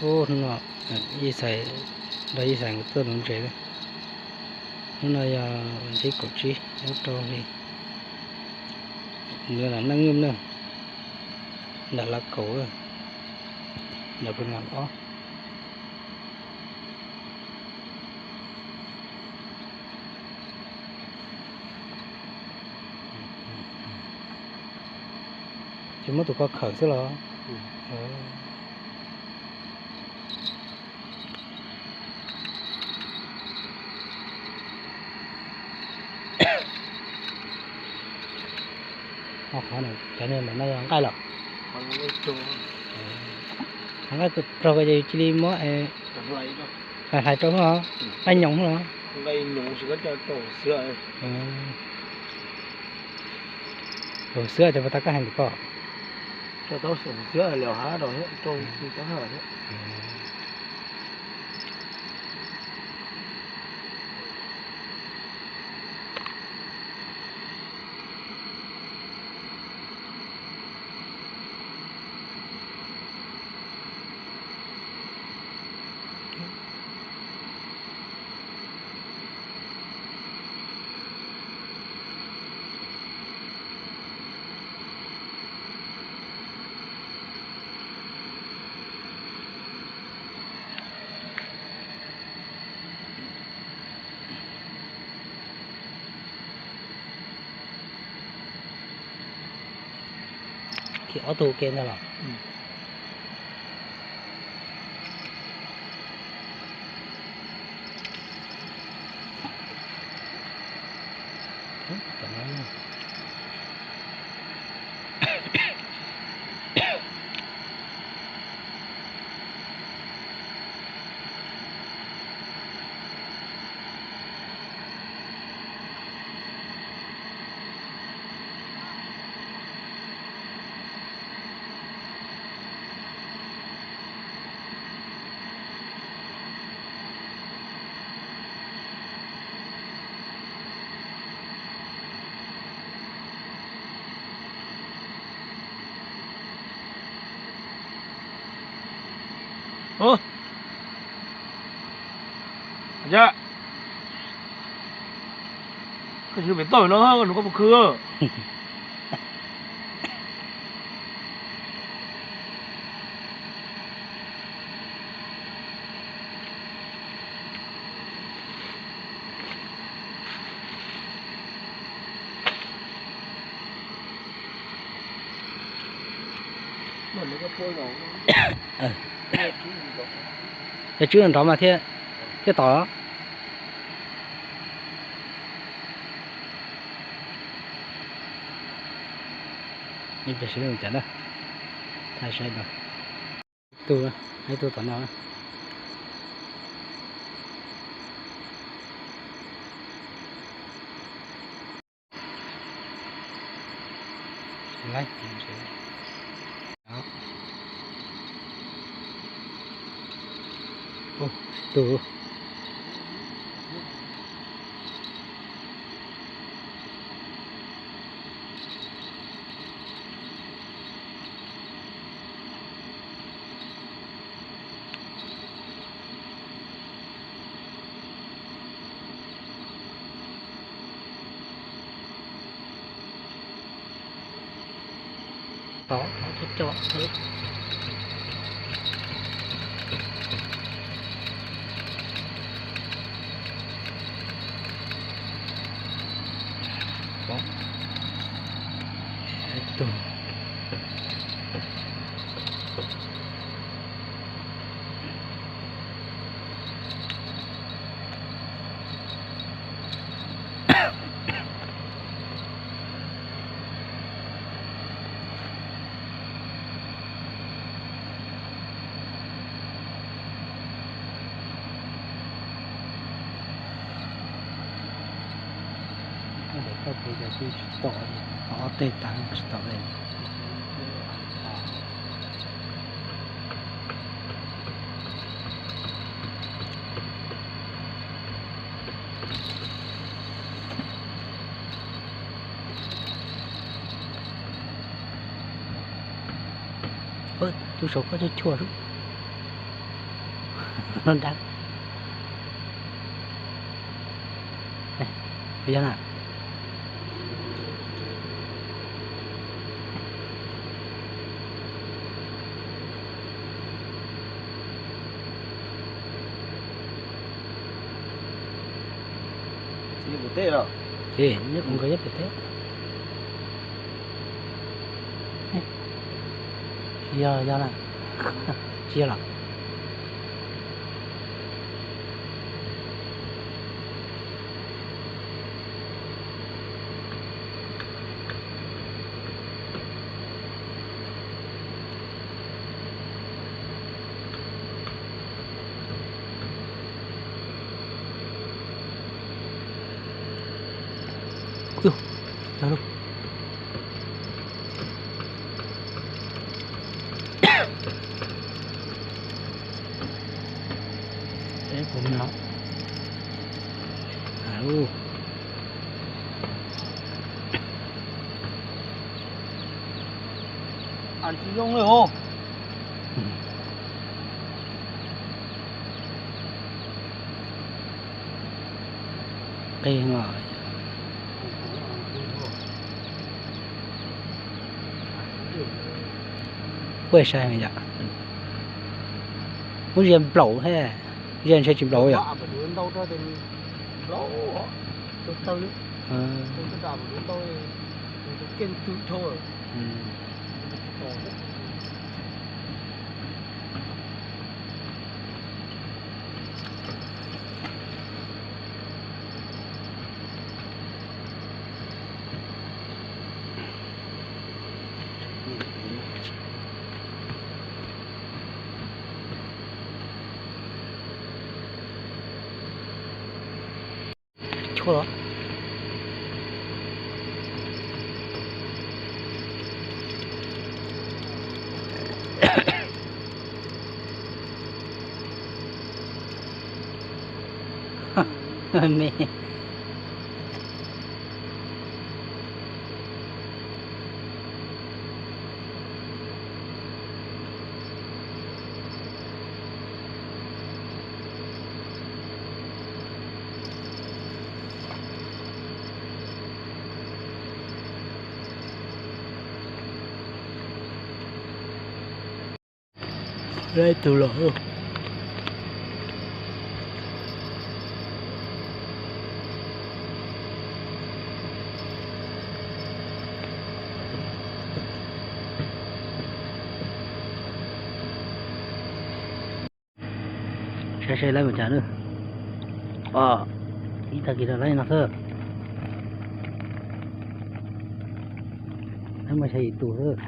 Ub, hnub no Yij Xais, nrog Yij Xais nkawd tuaj nuv ntses. Hnub no yog vas thib kaum tsib, hnub rau hli, nws lam neej nyuj neej nram Lav Kaum, nram Phu Nam ob. Ces muab tus ko khawm xwb los? Qhov no yog nqaij los? Qhov nqaij raug ko ces yus cia li muab hlais rau xwb los? Nqaij nyoos xwb los? Tus xwb ces puas tau koj hais ntawm ko? Khiav ob tug ke ntag los? Koj tsis pem toj no, koj nug koj puas khw. Cov tswb nrov mas thiaj, thiaj tom. Ib pliag seb nws cas na. Thaij saib no. Ib tug, ib tug tom no. Tus. Koj pem cov tsis tom, tom ob teg tas tsis tom li. Tus saum koj cuag cuag xwb. Noj dab. Yog na. Ces nyob kuv nkawd nyob pem teb. Tsis yog, yog na. Tsis yog los? Tsis zoo li os. Qig os. Puaj sai yom. Muab zias nplaum thiab, zias ntshe tsis nplaum yom. Tshuaj. Me. Ib tug los. Saib saib lawv mus cas na. Ib tag kis lawv no xwb. Lawv mus xya yim tus xwb.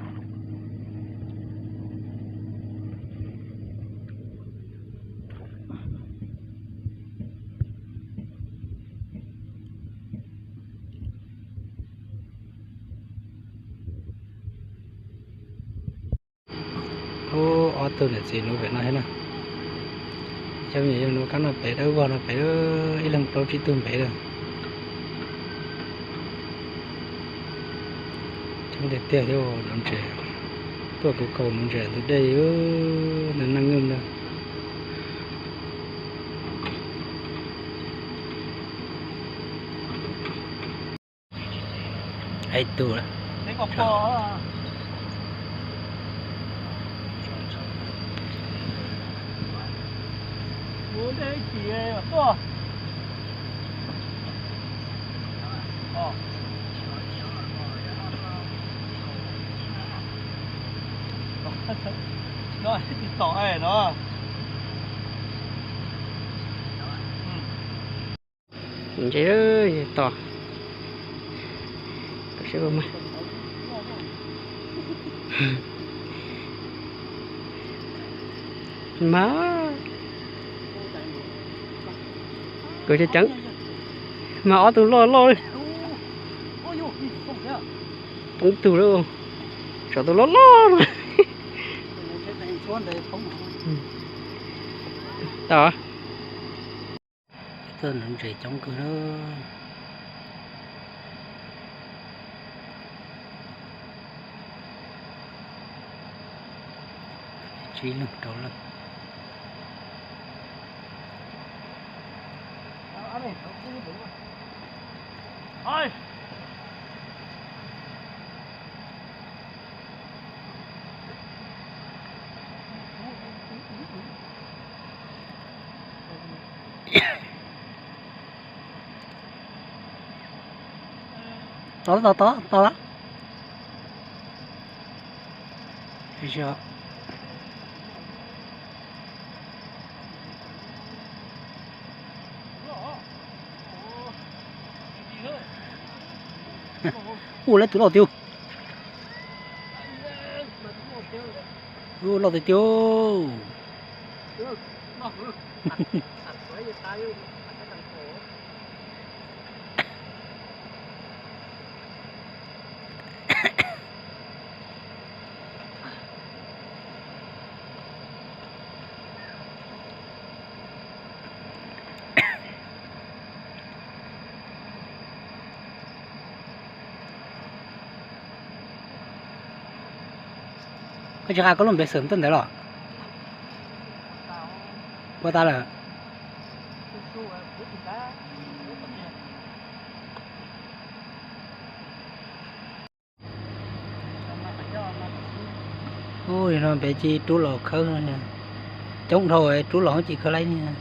Ub, ob tug niam txiv nuv pem no thiab na. Cov me nyuam yau nuv kab no pem, dawb vog no pem, ib leeg plaub tsib tug npev lawm. Coob tiag tiag thiab, nuv ntses, tuaj kuv kaus nuv ntses ntug dej, ntawm neej nyoog na. Ib tug. Ntses tos. Mas kawg ceev ceev, mas ob tug loj loj li. Poob tug lawm, tsov tus loj loj no. Tau. Tuaj nuv ntses coob kawg na. Tsib leeg rau leej. Tau, tau, tau, tau lawm. Ua lawv tus loj tiag. Ua loj tiag tiag. Koj tsis qab koj lub npe xwm tuaj ntawd los? Ua tas lawm. Ub, no peb cia rub los khawb no, coob dhau, rub los ces khawb laib niag.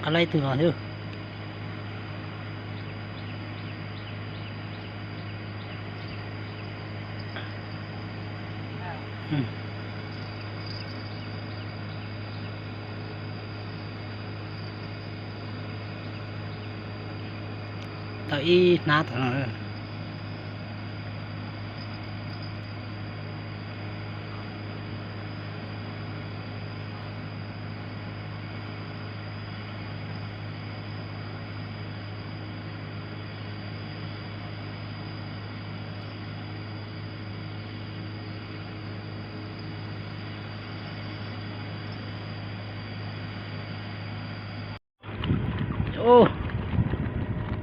Qab laib twg no xwb. Tau ib hnab tom no.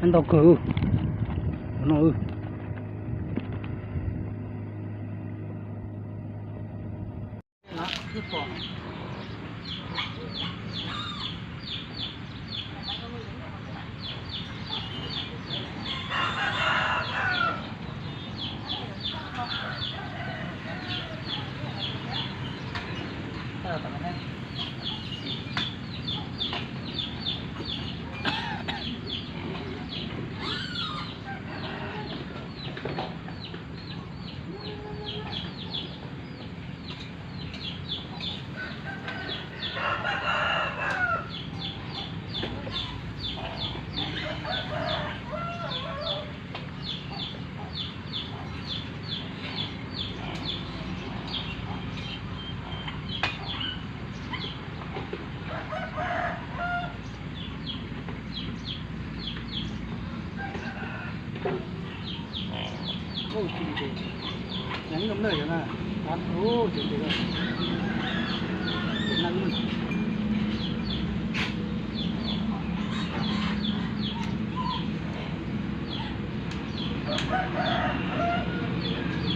Ntau kawg no.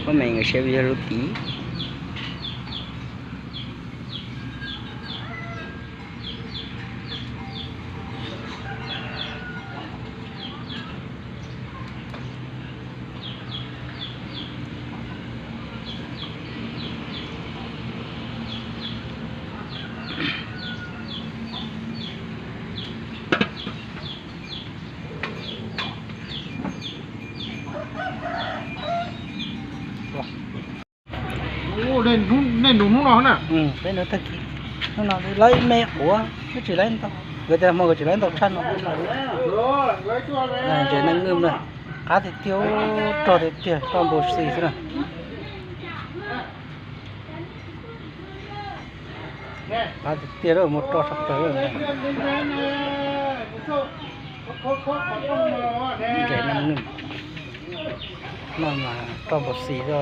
Koj me nkawd siab yog lub tid. Nej nug hnub no na? Peb nug tag kis, hnub no lawv me quav, twb tsis lawv ntau. Nkawd tias hmo nkawd tsis lawv ntau tshaj no. Ntses neej nwj na, qab tiag tiag, rog tiag tiag, roj npau xis xwb na. Qab tiag tiag lawm, muaj roj sab plaws lawm. Ntses neej nwj, no mas roj npau xis xwb.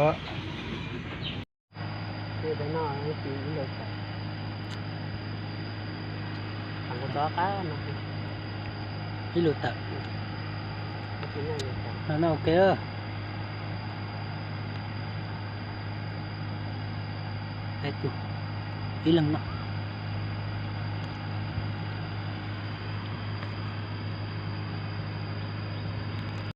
Ib lus tawm. No ok. Ib leeg no.